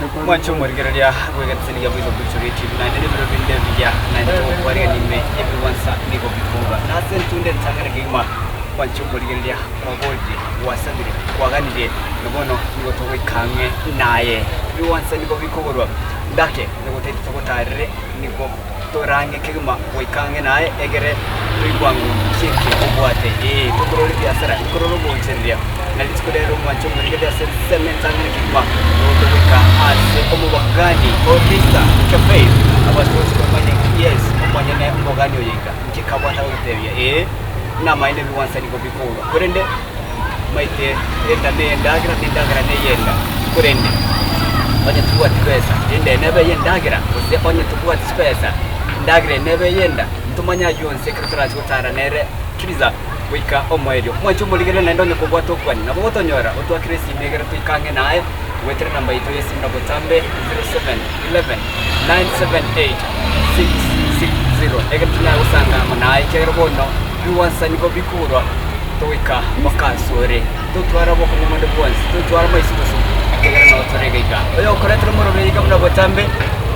Mwanche omorigereria bw'egetaseni gia Voice of Victory TV, naende nebiro binde ebiya, naende togokwarigania ime y'ebigwansa nigo bikoba. Na ase entunda entang'ani kegima, mwanche omorigereria kwaborire, gwasabire, kwaganirie, na bono nigo togoika ang'e naye. Ebigwansa nigo bikogorwa ndake, nigo totaete togotarere, nigo torang'e kegima goika ang'e naye, egere toigwango ki eke obwate. Ee, tokorora ebiasara, tokorora ogoonchoreria, na rituko riaye ri'omwancho omorigereria ase ensemo entang'ani kegima, nigo togoika ase omobogani o Lisa Cafe, abanto bonsi bamanye yes, omonyene omogani oyo iga, inki kabwate agototebia? Ee, namaene ebigwansa nigo bikourwa, korende maete enda ney'endagera, na endagera ney'enda, korende onye tobwati besa, enda eye nebe ey'endagera, gose onye tobwati chibesa, endagera eye nebe ey'enda, ntomanye ayio onsi ekero torache gotara nere kiriza goika omoerio. Mwanche omorigereria naende onye kobwate okwania, nabo gotonyora otwakere esimi egere toike ang'e naye, goetera enamba yaito y'esimi na botambe 07 11 978 660 egere tonyare gosanga amo naye, ekiagera bono bigwansa nigo bikogorwa togoika bakasore, totware obokong'u bonde bwonsi, totware amaiso gose ekiagera nao tore iga iga. Oyokoretera omorero iga buna botambe,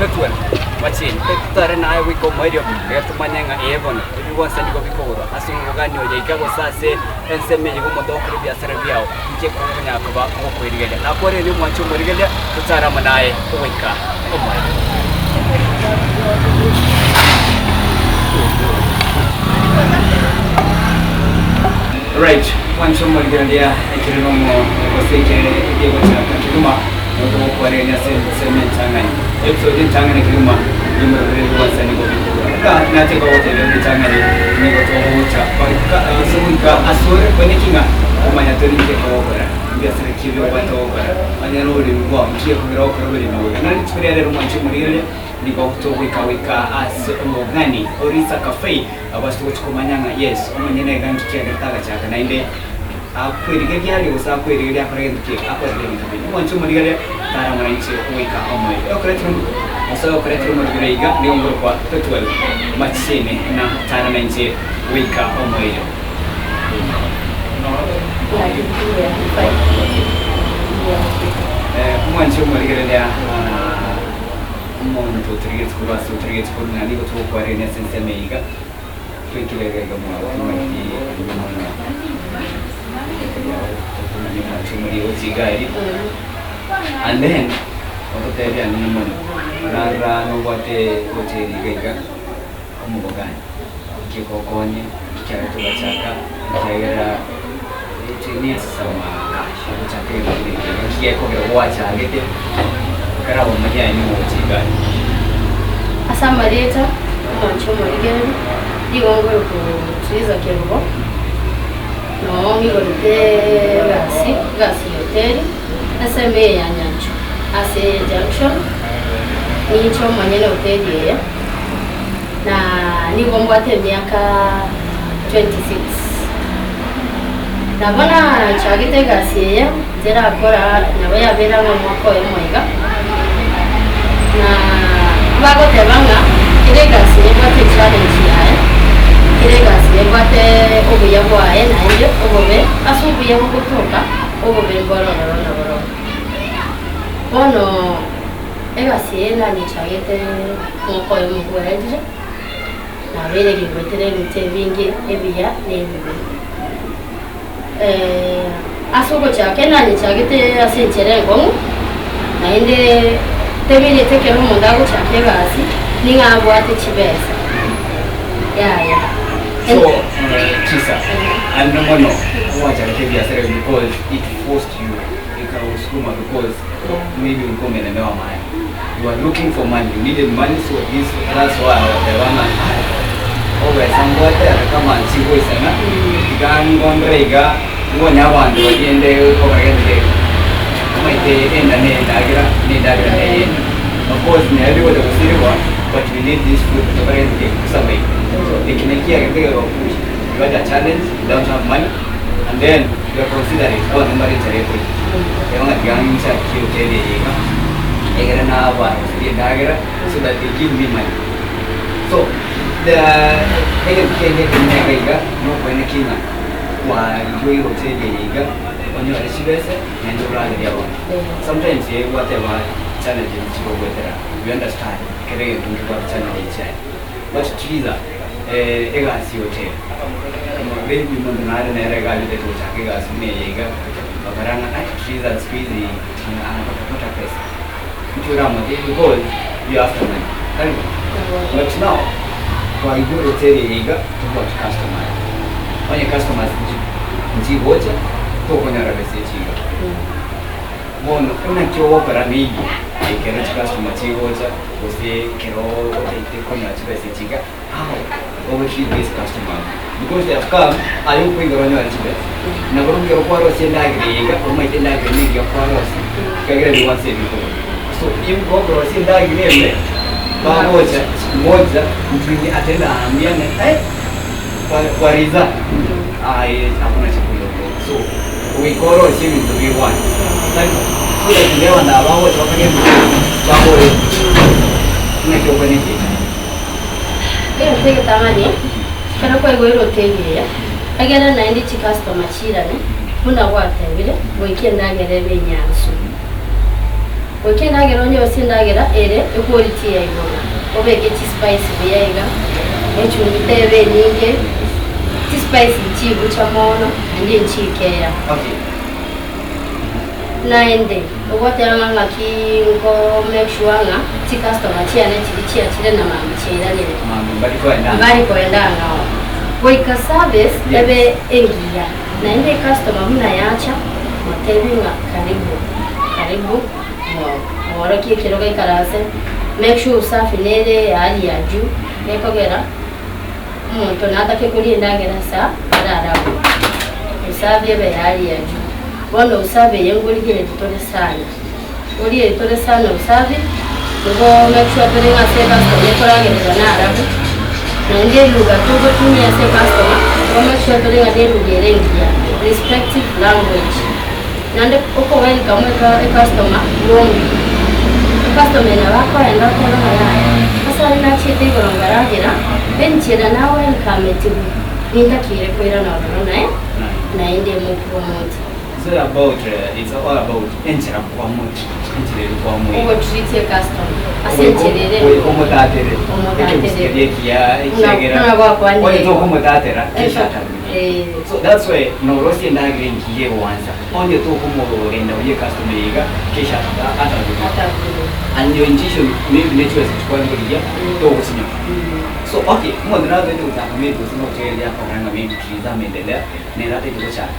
totware machine, totare naye goika omoerio, ekero tomanye ng'a ee bono, ebigwansa nigo bikogorwa ase omogani oyo iga gose ase ensemo eye iga omonto ogokora ebiasara biao, inki ekonyara koba ogokoerigeria. Nakwarire omwanche omorigereria, totare amo naye goika omoerio. Right, mwanche omorigereria ekere nomo gose ekere ekegochaka kegima nigo togokwareria ase ensemo entang'ani. Episode entang'ani kegima nimororere gwansa nigo bikogora. Buna nateba gotebia buna entang'ani nigo togocha goika ase goika asore kweneki ng'a omanya tori inki ekogokora. Ebiasara ki ebi obwate gokora. Onye nororemi bwao inki gekogera ogokora oboremi obo. Na rituko ria rero mwanche omorigereria nigo togoika goika ase omogani o Risa Cafe. Abwo ase togochia komanya ng'a yes, omonyene iga nki kiagerete agachaka naende akwerigeria aria gose akwerigeria akore gento ki akorire ebinto binde. Omwanche omorigereria tara moranche goika omoerio. Oyokoretire gose oyokoretire omorwire iga nigo ngorokwa Pethuel Machine na tara nainche goika omoerio. Omwanche omorigereria Omonto otorigetie korwa ase otorigetie korwa ng'a nigo togokwarerania ase ensemo eye iga, toikire iga iga mwabo tomaeti ime mono tokomanya omwancho omoria gochia iga aria. And then, ototebie ang'e mono, rara nobwate hoteli iga iga, omobogani, nki egokonya, nki kiarete ogachaka, ekiagera it needs some cash gochaka egento buna eke iga, nki gekogera gwachagete okarabamanye aye nigo ogochia iga aria. Ase amarieta omwanche omorigereria, nigo ngorokwa Triza Kerubo, noo ng'igorete egasi, egasi ya hoteli, ensemo eye ya Nyanchwa, ase junction, ninche omonyene hoteli eye. Na nigo mbwate emiaka 26. Nabo nachagete egasi eye nterakora nabo yabeire ang'e omwaka oyomo iga, na bagoteba ng'a kera egasi nebwate echallenge yaye, kera egasi nebwate obuya bwaye naende obobe, ase obuya bogotoka, obobe mboro ororo naborobwo. Bono. Egasi eye nanyechagete omwaka oyomo bwaerire, nabeire gingoetera ebinto ebinge ebiya na ebibe. Ase ogochaka nanyechagete ase enchera enkong'u, naende temenyete ekero omonto agochaka egasi ning'a abwate chibesa, yaya. So, Tisa, ande mono gwachagete ebiasara ebi because it forced you, ekagosukuma because maybe ulikuwa umelemewa mahali you are looking for money you needed money so this that's why agateba ng'a obesa mbwate aka kama nchigoisana iga ngondore iga ngonye abanto bagende kobagende omanyete enda ne endagera ne endagera ne eyende of course nere bigocha gosirigwa but we need this food tokore gento ki kusurvive so eki naki kiagete kegopush you had a challenge you don't have money and then you are considering abanto mbare enchara ekoria Teba ng'a tiga nchakie hoteli eye iga, egere nabaroserie endagera so that they give me money. So the egento kende ekenene iga iga nokoenekia ng'a kwarigia hoteli eye iga onyore chibese naende oragerie abanto. Sometimes eh gwateba. Chichallenges chigogwetera, we understand kera egento nkebwate challenge chiaye. But Triza, egasi ya hoteli, maybe omonto nare nere iga aachete gochaka egasi buna eye iga, bakora ng'a ai Triza siku hizi anapata pesa. Inki oramotebie because you after money, tari bo? But now, twaigure hoteli eye iga, tobwati customers. Onye customers nchigocha, tokonyora besa echi iga. Bono naki ogokora maybe ekero chicustomer chigocha gose ekero otaete konyora chibesa echi iga how ogo treat these customers because they have come aye okoigora onyore chibesa nabarobwo ekero kwarosia endagera eye iga omanyete endagera eye nengiya kwarosia ekiagera nigo onsi ebikoro so if gokorosia endagera ime bagocha siku moja mtu ataenda aambiane eh kwa riza aye hakuna chakula huko so Goika orosie ebinto bigwane, tari bo? So that riria abanto aba bagocha bakore emeremo, babore, Naki okwaneti eke? Egento egetang'ani, ekero kwaigoire hoteli eye, egere naende chicustomer chiirane, buna gwatebire, goika endagera ebe enyansu. Goika endagera onye gose endagera ere equality ya igoro, obeke chispice buya iga, echumbi tebe enyinge, chispice nchibucha mono naende nchikeya. Okay. Naende ogoteba ng'a ng'aki nko make sure ng'a chicustomer chiane chiria chiachire na mambia chiairanire. Mambia mbari koenda ang'e. Mbari koenda ang'ao. Goika service ebe engiya. Naende ecustomer buna yacha, motebie ng'a karibu, karibu, mworokie ekero gaikaranse, make sure usafi nere ya hali ya juu, gekogera omonto natake koria endagera asa ararabwe. Usafi ebe ya hali ya juu. Bono usafi eye nkorigereria tore sana, nkorigereria tore sana usafi, nigo make sure tore ng'a ase ecustomer ekoragererwa narabu. Naende eluga togotumia ase ecustomer, igo make sure tore ng'a neluga ere engiya, respective language. Naende oko welcome ecustomer warmly. Ecustomer eye nabo akoenda otebe ng'a yaya, ase aria nachiete igoro nkaragera, enchera na welcometigwe, nintakeire koirana ororo naye, naende mopromote. It's all about, it's all about enchera kwamochi, enchera eri kwamoira. Ogotreat ecustomer ase enchera ere Goika omotatere, Omotatere. ekegusii keria ekiya ekiagera Buna gwakwanire. onye tokomotatera kesho Esa- atarurie. eh. So that's why norosie endagera engiya egoansa, onye tokomorenda buya ecustomer eye iga, kesho atarurie. Atarurie. And your intention maybe ne chibesa chikwani korigia, togosinyora. So okay, omonto natoete gochaka maybe gose nogotegereria akogera ng'a maybe tuliza amaendeleo, nere ataete gochaka.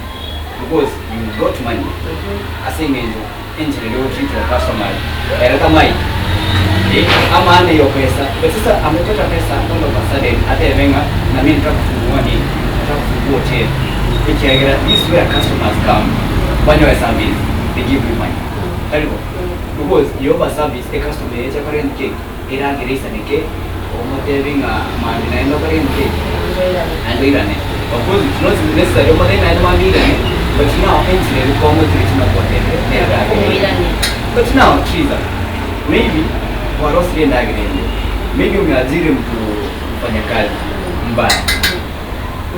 Because you got money ase eng'encho enchera eria ogotreat your customers ere tamaeti eh, amaana ya pesa but sasa amepata pesa all of a sudden atebe ng'a nami nataka kufungua nini, nataka kufungua hotel ekiagera this where customers come banyore service they give you money tari bo because you offer service ecustomer echa kore gento ki eragere eisaneke omotebi ng'a mambia naende okore gento ki naende oirane. Of course it's not necessary omotebie naende mambia oirane but now enchera eri kwamotiretie na kwatebire nere eragere. Omoiranie. But now Triza, maybe kwarosirie endagera ende, maybe umeajiri mtu mfanyakazi mbaya,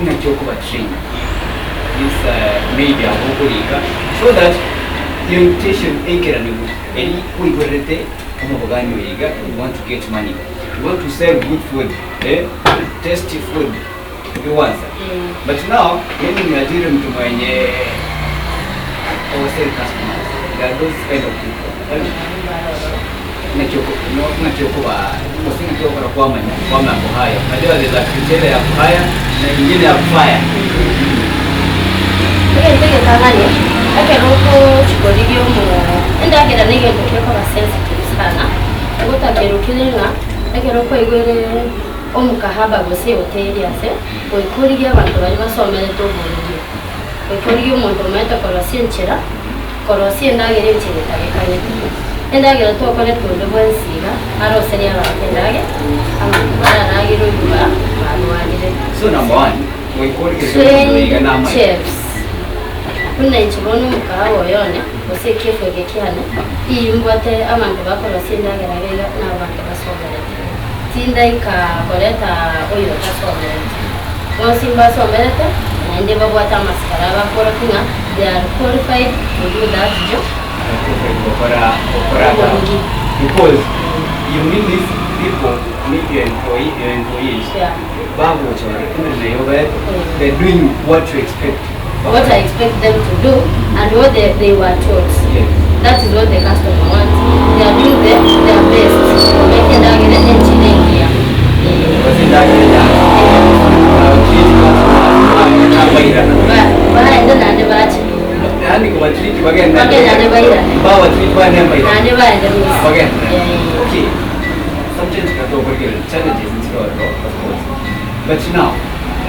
naki okoba train this maybe abwo okorika so that your intention eikeraniwe eri koigorerete omobogani oyo iga you want to get money, you want to sell good food, eh, tasty food ebiwansa but now maybe umeajiri mtu mwenye oversell customers there are those kind of people naki oko- no- naki okoba gose naki okora kwamanya kwamanya kuhire unajua there's a criteria ya kuhire na ingine ya kufire. Egento egetang'ani, ekero ogochikorigia omo endagera na egento gekoba sensitive sana, ogotakerwa kere ng'a ekero kwaigwere omokahaba gose ehoteli ase, goika origie abanto baria basomerete oborugi. Goika origie omonto omanyete korosia enchera, korosia endagera enchera etagekaneti. Endagera tokoreta onde bwensi iga, aroserie abanto endagera, abanto bararagere oyio barwarire. So number one goika origererie omonto oyo iga Trained namanyete. chefs. Buna inche bono omokahawa oyo one, gose ekefu eke kiane, imbwate abanto bakorosia endagera iga iga na abanto basomerete. Tindaika koreta oyo otasomerete. Bonsi mbasomerete, naende babwate amasikara abakorokia ng'a they are qualified to do that job. Gokora gokora Oborugi. Because you need these people, need your employee, your employees. Bagocha bare emeremo eye obaete, they're doing what you expect. What I expect them to do and what they were taught. That is what the customer wants. They are doing the, their best kobeka endagera enchera engiya. Eh. Gose endagera enyansu. Treat customers bairana. Baende naende bache. Yaani kobatreat bagende Bagende naende bairane. Babatreat bagende bairane. Naende baende bosa. Bagende. Eh. Okay. Sometimes katokorigera challenges nchire ororo of course. But now,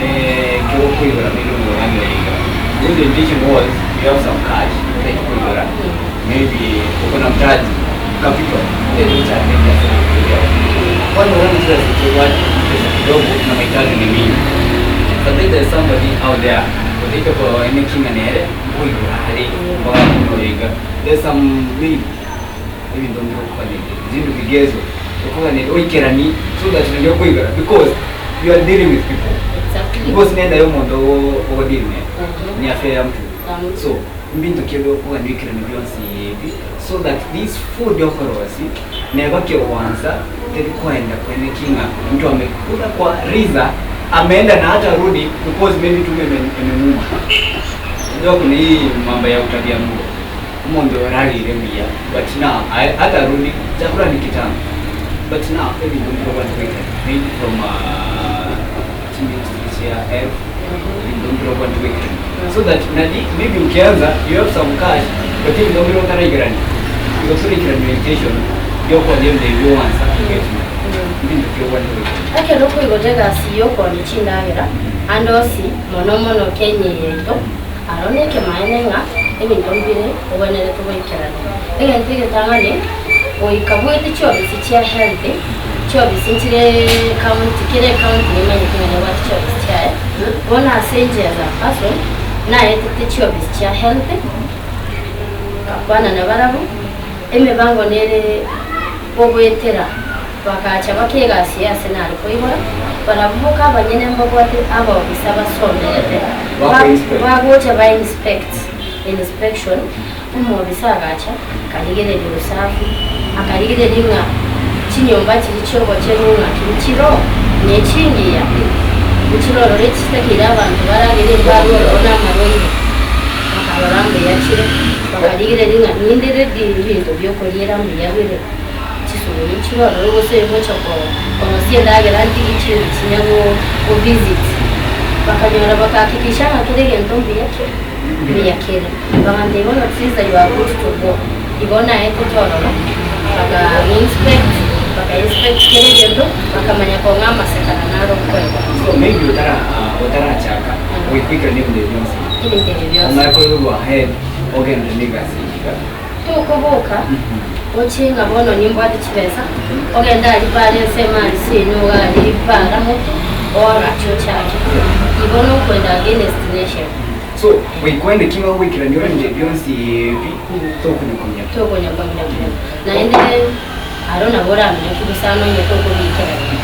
eh, ekero okoigora maybe omoganda iga, though the intention was you have some cash, otagete koigora, maybe oko na mtaji, capital, otagete gochaka ebiasara ebiao. Bono bono chibesa echi obwate pesa kidogo na mahitaji ni mingi. But then there is somebody out there otagete koenekia ng'a nere nkoigora are mpaka buna oyo iga. There's some maybe ebinto mbire okoganeria, zindi vigezo okoganeria oikeranie so that nario okoigora because you are dealing with people. Because nenda ya omonto ogo deal nere, ni afya ya mtu. So mbinto ki ebi okogania oikeranie bionsi ebi so that this food okorosia neba kegwansa teri koenda koeneki ng'a mtu amekula kwa riza ameenda na hata rudi because maybe tumbo imemuuma. Unajua kuna hii mambo ya utabia mlo. Omonto oyo orarire buya but now atarudi chakula ni kitamu but now ebinto mbirobwate goikera maybe from chiministry chia health ebinto mbirobwate goikera so that nari maybe ukianza you have some cash but ebinto mbire otaraikerania igo toraikerania your intention yokonya ebinto ebi bioansa egetinga ebinto ki obwate goikera. Ekero okoigota egasi y'okoonia chindagera ande onsi, mono mono Kenya eye yaito, Aro nekemaene ng'a ebinto mbire ogwenerete goikerania. Egento egetang'ani, goika bwete chiofisi chia health, chiofisi nchire county, kera ecounty nimanyete ng'a nebwate chiofisi chiaye, bono ase inche as a person, naetete chiofisi chia health, ngakwana nabarabwo, emebango nere gogoetera. Bagacha bakegasi ase nare koigora, barabwo boka abanyene mbabwate abaofisa basomerete bagocha ba inspect, inspection, omobisa agacha akarigereria obosafi, akarigereria ng'a chinyomba chiria chi'obochenu ng'aki nchiroo, ne chingiya, nchirororo echitakeire abanto baragere mbarue ororo na amarwaire, bakarora mbuya chire, bakarigereria ng'a ninde ready ebinto biokoriera mbuya bire. Chisuguri nchirororo gose gocha korosia endagera ntige chintu chinya go visit. Bakanyora bakahakikisha ng'a kera egento mbuya ki? Mbuya kere. Bagantebia bono Triza you are good to go. Igo naetete ororo, baka inspect, baka inspect kera egento, bakamanya kong'a amasekana naro nkoegwa. So maybe otara otarachaka goikwikera nebinto ebi bionsi. Ebinto ebi bionsi. Omanye koigwa ahead ogende negasi eye iga. Tokoboka gochie ng'a bono nimbwate chibesa, ogende aria bare ensemo aria seino iga aria bara moto, oagache ochake. Igo nokwenda against nature. So goikwana eki ng'a ogoikerania orenge bionsi ebi tokonyakonya. Tokonyakonya pi. Naende aro nabo oramenye gose amo onye tokobiikerania.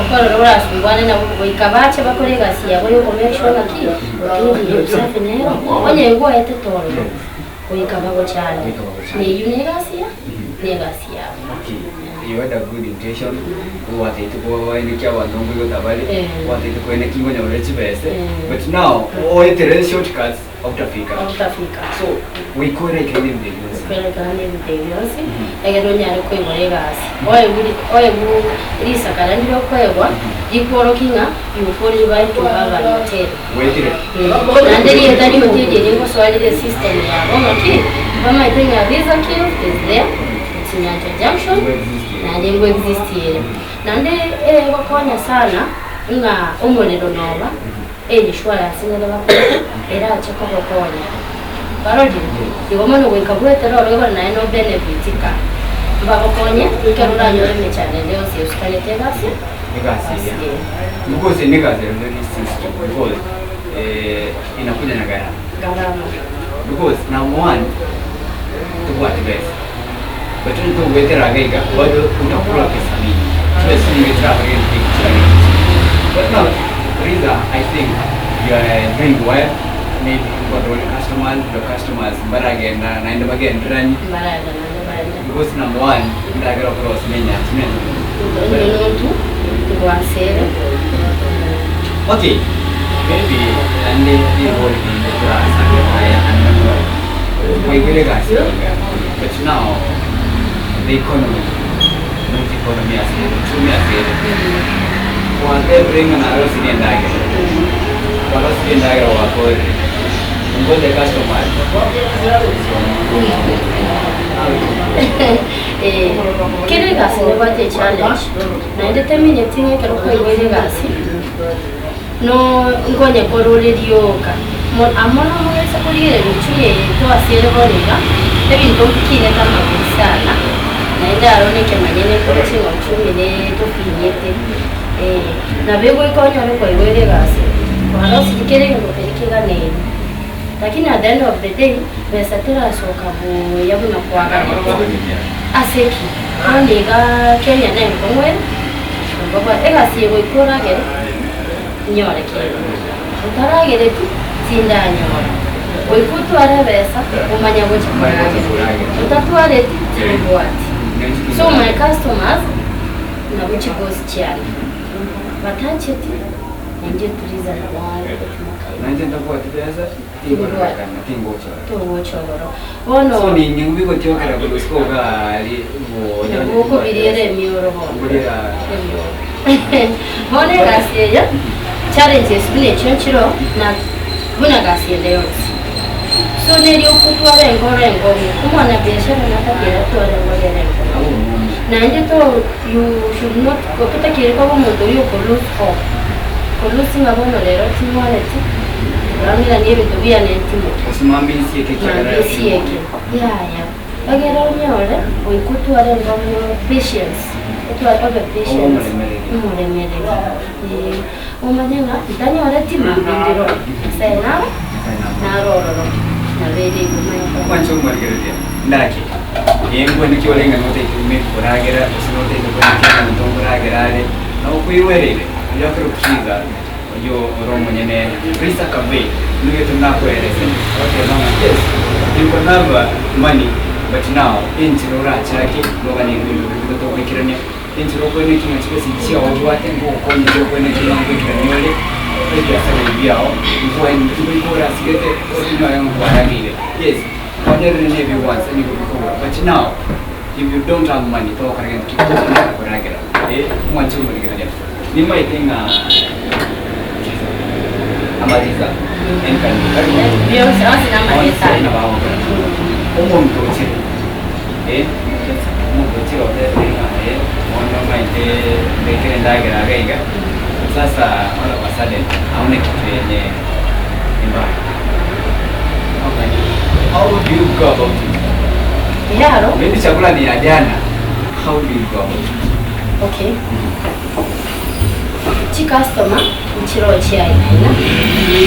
Okorora orasumbwane nabo goika bache bakore egasi yabo ya okomake sure ng'aki, lakini usafi nero, onye ngwaetete ororo. Goika bagochande, na eyio negasi ya negasi yabo. Okay, you had a good intention, gwataete koenekia abanto nkoigota bare, Eh. gwataete koenekia nkonyorere chibese, Eh. but now oetere shortcuts outafika. Outafika. So goika orekere na ebinto ebi bionsi. Okoerekana na ebinto ebi bionsi, egere onyare koigora egasi. Oegwe oegwe risakara ndire okoegwa, rikworokia ng'a you qualify to have an hotel. Gwaetire. Naende rieta ri'hoteli eria ngosoa rire esystem yabo ng'aki, bamaete ng'a Visa Kiosk is there, it's Nyanchwa Junction, naende ngo exist ere. Naende egokonya sana ng'a omorero noba, einsurance nere bakobeka, erache kogokonya. Kwarorire? Igo mono goika bwetera oroge bono naye no benefitika. Mbagokonye, ekero oranyore emechando ende yonsi esukanete egasi. Egasi eria. Because negasi ere very sensitive because inakuja na gharama. Gharama. Because number one, tobwati besa. But onye togoetera iga iga, bado utakula pesa mingi. Chibesa chinyinge chiraba gento geke chiragende. But now, Riza, I think you are doing well. Maybe nkorore customers, the customers mbaragenda naende bagendereranie. Mbaragenda naende baende. Because number one, ndagera okorosia na enyancha na Onye nontu ngwansere. Okay, maybe naende ribori rinde torasabe aya ande kwaigwire egasi iga, but now the economy, not economy ase uchumi ase ere, gwatebire ng'a narosirie endagera, kwarosirie endagera gwakorire, ngote customers, Eh, kera egasi nebwate echallenge, naende temineti ng'a ekero kwaigwere egasi, no nkonye korora rioka. Mo- Amo nomogesa korigereria uchumi eye ase ere bono iga, ebinto mbikinete amagori sana, naende aro na ekemanyene nkoroche ng'a uchumi ne tofinyete, nabo egoika onyore kwaigwere egasi, kwarosirie kera egento keria keganeiri. Lakini at the end of the day, besa terasoka buya buna kwaganete. Ase ki? Bono iga Kenya nenkong'u ere, nkoba egasi eye goika oragere, nyore kende. Otaragereti, tindanyora. Goika otware ebesa, omanye gocha koragera. Otatwareti, tibobwati. So my customers, nabo chigosi chiane. Batancheti, nainche turiza nabo are gotimoka igo. Nainche ntabwati besa, tinkororekana, tingochora. Togochorwa. Bono So ninye bigotiokera korwa isiko iga aria bonya Gokobiriera emioro bono. Kobiriera Emioro. Bono egasi eye, challenges buna echio nchiroo, na buna gasi ende yonsi. So neri okotwara enkoro enkong'u, omwanabiashara natakeire atware enkoro ere enkong'u. Abwo omonge. Naende to you should not totakeire koba omonto oyio oko lose hope. Ko lose ng'a bono rero ting'waneti, rora ng'iranie ebinto biane ntimoke. Gose mambia nsieke ekiagera Mambia nsieke, yaya. Egere onyore goika otware enkong'u patience, otware obe patience, Omoremereri. omoremereri eh. Omanye ng'a ntanyoreti mambia ndire oo, Nyasaye naro naro ororo, nabo ere igo omanyete. Kwancha omorigereria ndaki engwe naki orenge notaete maybe koragera gose notaete kwenekia ng'a monto nkoragera are nabo koigwereire oria okore kusiza oyio ore omonyene Risa Cafe nigo ekero nakoerese ogoteba ng'a yes you can have money but now enchera orachake noganie ebinto biria bitotogoikerania Enchera okoenekia ng'a chibesa echi chiao obwate ngogokonyete okoenekia ng'a ngoikerania ore ebiasara ebi biao, ngoika orasigete onyore ng'a kwarageire. Yes, onyerere na ebigwansa nigo bikogora but now if you don't have money togokora gento ki? Tokonyara koragera. Eh, omwanche omorigereria, nimaete ng'a amariga Bionsi onsi namarieta onsi nabo agokora. Omonto ochire. Omonto ochire otebire ng'a eh, bono omanyete mbekere endagera iga iga, sasa all of a sudden aone kitu yenye ni mbaya. How do you go about it? Yaro. Maybe chakula ni ya jana. How do you go about it? Okay. Chicustomer nchiroo chiaina aina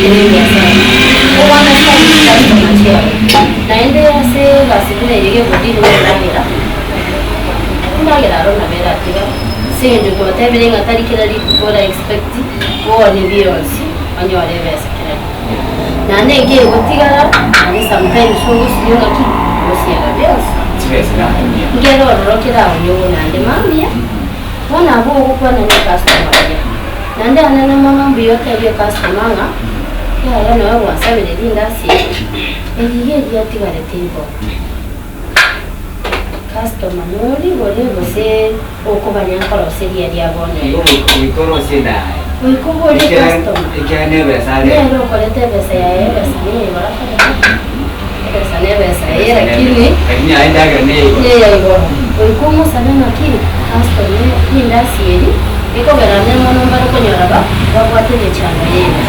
ere ebiasara. Obwana chicustomer chiao naende ase egasi buna eye y'obodini bwa endagera, endagera aro nabo eratiga ase eng'encho twatebire ng'a tari kera rituko ora expect oone bionsi onyore ebesa kera rituko. Naende nkegotigara naende sometimes ogosiria ng'aki ogosiaga bionsi. Chibesa natumia. Nkere ororo keraonye naende mambia. Bono abwo ogokwana ne customer buya. Naende anene mono mbuya otebie customer ng'a yaya noe gwasabire rindasi eri, eri iga eriatigarete igoro. Customer norigore gose okobanya nkoroseria riria bono Igo iga. goika orosie naye. Goika oborie customer. Ekiagera nebesa are. Nere okoreta ebesa yaye ebesa niye igoro akoreta. Ebesa nebesa eye lakini. Lakini aye endagera neye igoro. Neye igoro. Goika omosabe ng'aki customer rindasi eri rikogera ande mono mbare okonyora ba babwate emechando yende.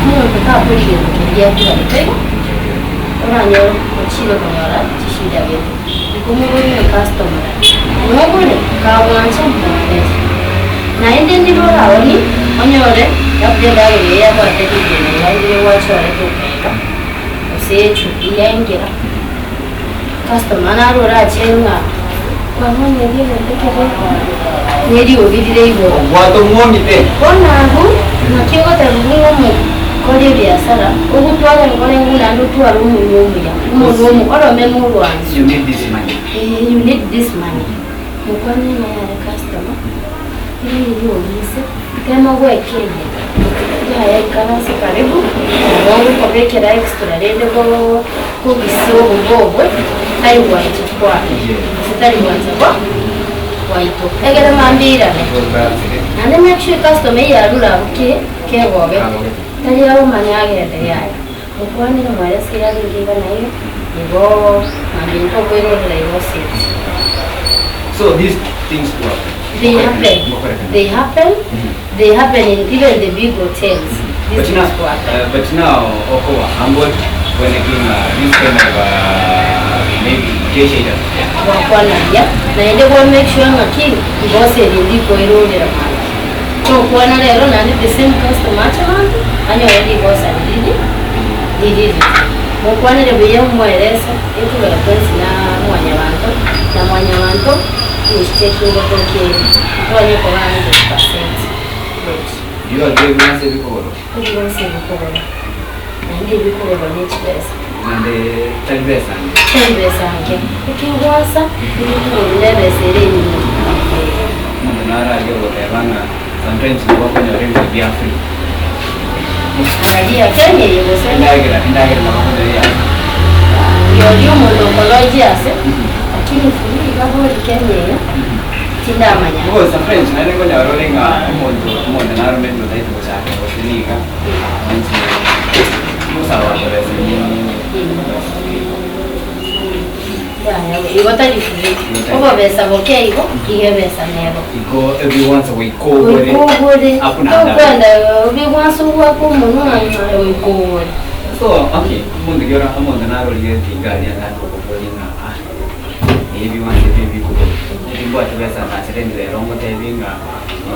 Omonto takori gento keria giatigarete igo, oranyore ochire konyora chishida gete. Goika omoborie ng'a customer nogore? Kagwancha mwanere. Naende ndire oraoni onyore labda endagera eye yabwate rigena iga ndire gwachorete okaira. Gose echumbi yaingira, customer naro orache ng'a kwang'onyeria egento ekebe neriogi rire igoro. Obwate omwomite. Bono abwo naki ogoteba ng'a omo Kora ebiasara, ogotwara enkoro engumu naende otware omonwa omuya, omonwa omo orome morwansu. You need this money. Eeh you need this money. Mokwane ng'a yare customer, ere orise, tema gwekeyia, yaya ikaranse karibu, nabo ogokobekera extra rende koo kobisia obobe obwe, tari gwancha kwane, gose tari gwancha kwa gwaito. Egere mambia irane. Naende make sure ecustomer eyio yarure abwo ki. Kegogete, tari aromanye agende yaya. Mokwanire mwerese yarenge iga na iga, igo mambia ntokoirorera igo oseti. So these things work. They happen, they happen, they happen in even the big hotels, these But now, things go happen. but now okoba humbled when again this kind of maybe jeshi ida. Gwakwana buya, naende gwa make sure ng'aki igosa eri ndikoirorera mambia. Tokwana rero naende the same customer ache abanto anyore rigosa ririri ririri. Mokwanere buya omoerese ekogera twensi na mwanyabanto na mwanyabanto mistake ngotoka ere ntwanye koba 100% good. Do you agree with us ebikogoro? Ebigwanso ebikogoro naende ebikogoro ne chibesa. Naende tari besa nge. Tari besa nke. Ekegwansa ebikogoro ne ebesa ere enyinge. Omonto naro aria ogoteba ng'a sometimes nabo okonyora ebinto bia free. Angalia Kenya eye gose. Endagera, endagera nabo okonyora eya free. Rirorio omonto okorochia ase, lakini free iga bori Kenya eye, tindamanya. Because sometimes naende nkonyora ore ng'a omonto, omonto naro maybe otaete gochaka gose niga, inche ngosaba kobesa enyinge. Yaya igo tari free. Obobesa boke igo, iga ebesa nero. Igo ebigwanso goika ogore. Goika ogore. Hakuna ndaba. Tokwenda ebigwanso goaka omonwa ng'a goika ogore. So okay, omonto ki ora omonto narorigeretie iga aria nakoboboria ng'a ah, ebigwanso ebi ebikogorwa, timbwati besa nachire rero ngotebie ng'a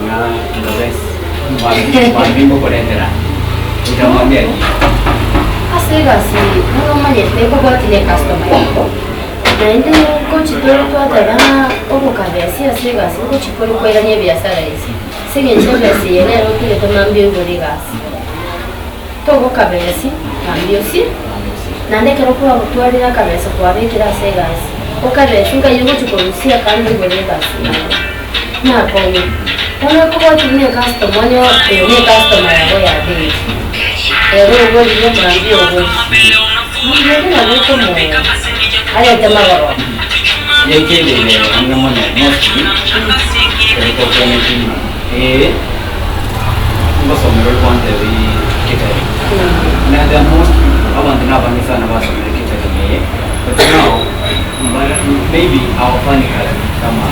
ng'a ndobes mambia ngokoretera, goika mambia aria. Ase egasi eye buna omanyete ekobwatia ne ecustomer yabo, naende ngochi tore twateba ng'a obokabesia ase egasi ngochi kore koirania ebiasara ase ase eng'encho ebesa eye nere otugete mambia oigore egasi. Togokabesi mambia osie, naende ekero kwagotwarire akabesa kwabekire ase egasi, okabesi nkai ogochi korusia akande oigore egasi yago. Nakong'u. Bono ekobwatia buna ecustomer onye oyo ne ecustomer yago ya daily, ere ogorire mambia ogorire, mambia onde nabo okomoa arete magoroba. Yaikereire ang'e mono mostly ekero tokwenetie ng'a ee ngosomera ore gwantebia catering. Na there are most people abanto nabange sana basomire catering eye but now mbare maybe hawafanyi kazi kama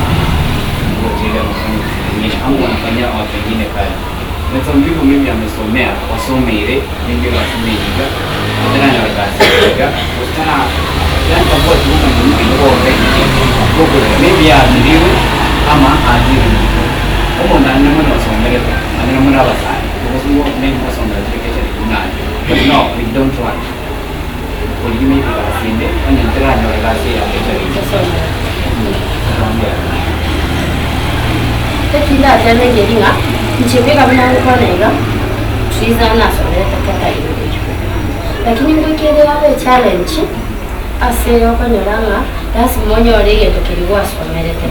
hoteli ama wafanye vitu vingine ama wanafanyia watu wengine kazi. But some people maybe amesomea wasomeire maybe basome iga bataranyora gasi iga gose tara yaani tabwati omonto nigo okorera maybe yaajiriwe ama aajire riko. Omonto naende mono osomerete naende mono abasae because nigo maybe gosomerete education buna aye but no we don't want korigia maybe gasi ende onye ntaranyora gasi eye ya catering. Eki ndatebe nkeri ng'a inche bweka buna ngokwana iga, Triza nasomerete catering lakini ngoika ere yabe echallenge ase okonyora ng'a lasima onyore egento keria gwasomerete,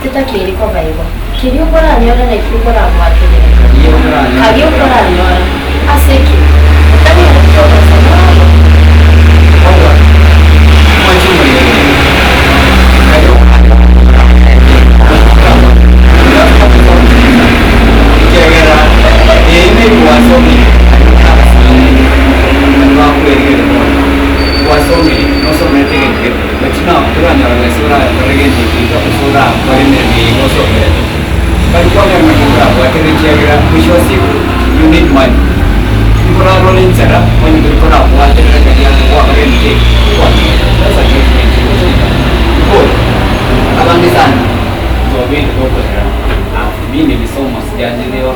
tetakeiri koba igo. Keria okoranyore naki okorabwaterere, karia okoranyora ase ki? Otanyareti obesa noro. Ekiagera eye nebwasomire abasae bakwegera bono, gwasomire nosomerete egento gete but now toranyora gose orakore gento eke iga gose orakore emeremo eye iga osomerete. Bari kwanyora naki korabwaterere ekiagera mwisho wa siku you need money. Nkorarore enchara onye tori korabwaterera karia gwakora egento ki gwachorete. That's a judgement because abange sana twabeire tokorera ah mi nilisoma sijaajiriwa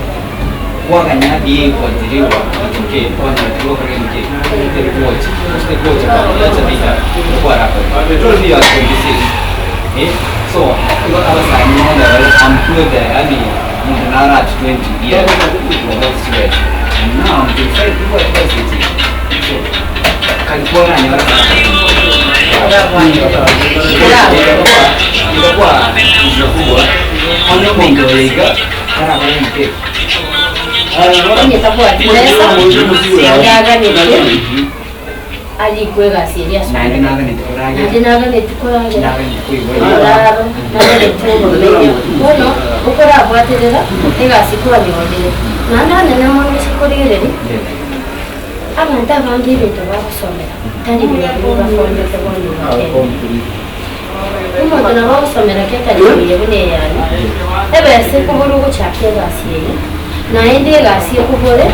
kwaganya hadi kuajiriwa itokee kwanyora tigokora egento ki teri gocha gose teri gocha yacha teita okwarakore they told me you are 26 eh so igo abasae mono bare I'm good there yaani omonto naro at 20 years obwate chibesa and now I'm 26. Five, bibwate base echi. So, kari kwaranyora Ikakuwa njia kubwa onye omonto oyo iga arabare mistake. Onye tabwati besa, naende aganetie arikwe egasi eria Naende asomete. naganeti koragera. Naende naganeti koragera, Naganeti koigwa. oboraro, naganeti obomenyo. Bono okorabwaterera egasi kwanyorire. Naende anene mono ase korigereria, abanto abange ebinto bagosomera tari birobio bakonyete bono iga Kenya. Omonto nabo agosomera catering eye buna eyane, ebesa ekobora ogochaka egasi eye, naende egasi ekobore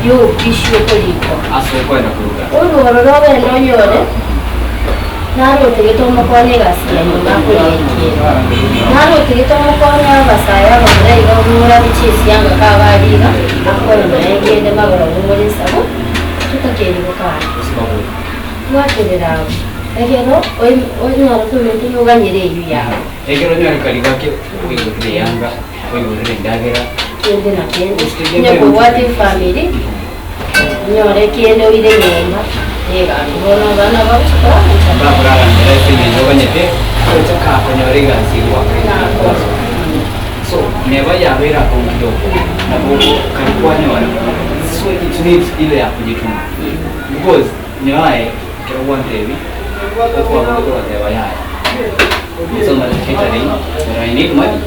yobopishi okorikwa. Ase okoenda koruga. Orwo ororo ogende onyore naro otagete omokonye egasi ya nyomba akoyekiere. Naro otagete omokonye abasae abamura iga omorabe chisianga kabe aria iga, akore nonya kende magoro oumore esabu, totakeiri gokana. Bwaterera abwo, ekero onyare kominto noganyere eywo yago. Ekero onyore kari gake oigorere eyanga, oigorere endagera. Kende na kende, onye kobwate efamiri, onyore kende oire nyomba, egaki bono abana bagocha korara nchara. Bakorara nchara ase eng'encho oganyete gocha konyora egasi eywo gwakorire. So neba yabeire akong'u kidogo, nabo kari kwanyora, so it needs ile ya kujituma because nyoaye ekero gwantebi okwabogete ogoteba yaya nsomare catering but I need money.